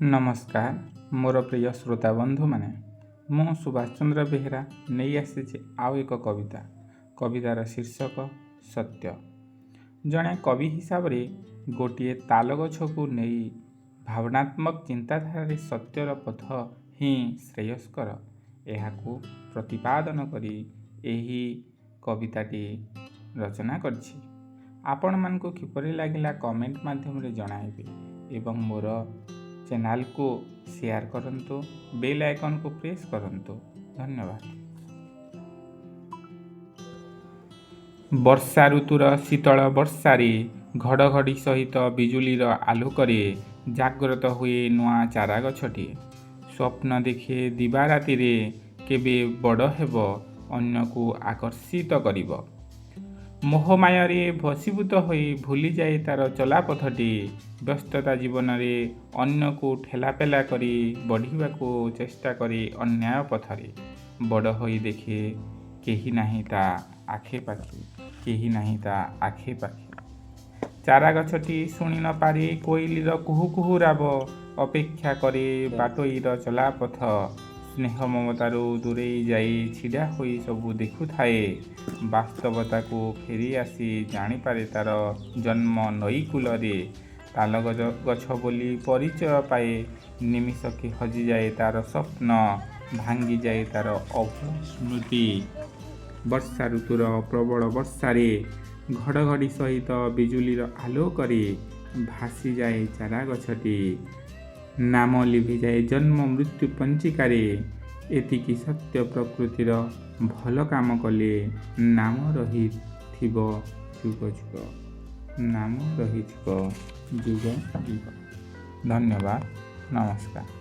ନମସ୍କାର ମୋର ପ୍ରିୟ ଶ୍ରୋତା ବନ୍ଧୁମାନେ, ମୁଁ ସୁଭାଷ ଚନ୍ଦ୍ର ବେହେରା ନେଇ ଆସିଛି ଆଉ ଏକ କବିତା। କବିତାର ଶୀର୍ଷକ ସତ୍ୟ। ଜଣେ କବି ହିସାବରେ ଗୋଟିଏ ତାଲ ଗଛକୁ ନେଇ ଭାବନାତ୍ମକ ଚିନ୍ତାଧାରାରେ ସତ୍ୟର ପଥ ହିଁ ଶ୍ରେୟସ୍କର, ଏହାକୁ ପ୍ରତିପାଦନ କରି ଏହି କବିତାଟି ରଚନା କରିଛି। ଆପଣମାନଙ୍କୁ କିପରି ଲାଗିଲା କମେଣ୍ଟ ମାଧ୍ୟମରେ ଜଣାଇବେ ଏବଂ ମୋର ଚ୍ୟାନେଲକୁ ସେୟାର କରନ୍ତୁ, ବେଲ୍ ଆଇକନ୍କୁ ପ୍ରେସ୍ କରନ୍ତୁ। ଧନ୍ୟବାଦ। ବର୍ଷା ଋତୁର ଶୀତଳ ବର୍ଷାରେ, ଘଡ଼ଘଡ଼ି ସହିତ ବିଜୁଳିର ଆଲୋକରେ ଜାଗ୍ରତ ହୁଏ ନୂଆ ଚାରା ଗଛଟିଏ। ସ୍ୱପ୍ନ ଦେଖେ ଦିବାରାତିରେ କେବେ ବଡ଼ ହେବ, ଅନ୍ୟକୁ ଆକର୍ଷିତ କରିବ। ମୋହମାୟାରେ ବଶୀଭୂତ ହୋଇ ଭୁଲିଯାଏ ତାର ଚଲାପଥଟି। ବ୍ୟସ୍ତତା ଜୀବନରେ ଅନ୍ୟକୁ ଠେଲାପେଲା କରି ବଢ଼ିବାକୁ ଚେଷ୍ଟା କରେ ଅନ୍ୟାୟ ପଥରେ। ବଡ଼ ହୋଇ ଦେଖେ କେହି ନାହିଁ ତା ଆଖେ ପାଖେ, କେହି ନାହିଁ ତା ଆଖେ ପାଖେ। ଚାରା ଗଛଟି ଶୁଣି ନ ପାରେ କୋଇଲିର କୁହୁ କୁହୁ ରାବ, ଅପେକ୍ଷା କରେ ବାଟୋଇର ଚଲାପଥ। ସ୍ନେହ ମମତାରୁ ଦୂରେଇ ଯାଇ ଛିଡ଼ା ହୋଇ ସବୁ ଦେଖୁଥାଏ। ବାସ୍ତବତାକୁ ଫେରିଆସି ଜାଣିପାରେ ତାର ଜନ୍ମ ନଈକୂଳରେ। ତାଲ ଗଛ ବୋଲି ପରିଚୟ ପାଏ। ନିମିଷକେ ହଜିଯାଏ ତାର ସ୍ୱପ୍ନ, ଭାଙ୍ଗିଯାଏ ତାର ଅଭୁଲା ସ୍ମୃତି। ବର୍ଷା ଋତୁର ପ୍ରବଳ ବର୍ଷାରେ, ଘଡ଼ଘଡ଼ି ସହିତ ବିଜୁଳିର ଆଲୋକରେ ଭାସିଯାଏ ଚାରା ଗଛଟି। ନାମ ଲିଭିଯାଏ ଜନ୍ମ ମୃତ୍ୟୁ ପଞ୍ଜିକାରେ। ଏତିକି ସତ୍ୟ, ପ୍ରକୃତିର ଭଲ କାମ କଲେ ନାମ ରହିଥିବ ଯୁଗ ଯୁଗ, ନାମ ରହିଥିବ ଯୁଗ ଯୁଗ। ଧନ୍ୟବାଦ, ନମସ୍କାର।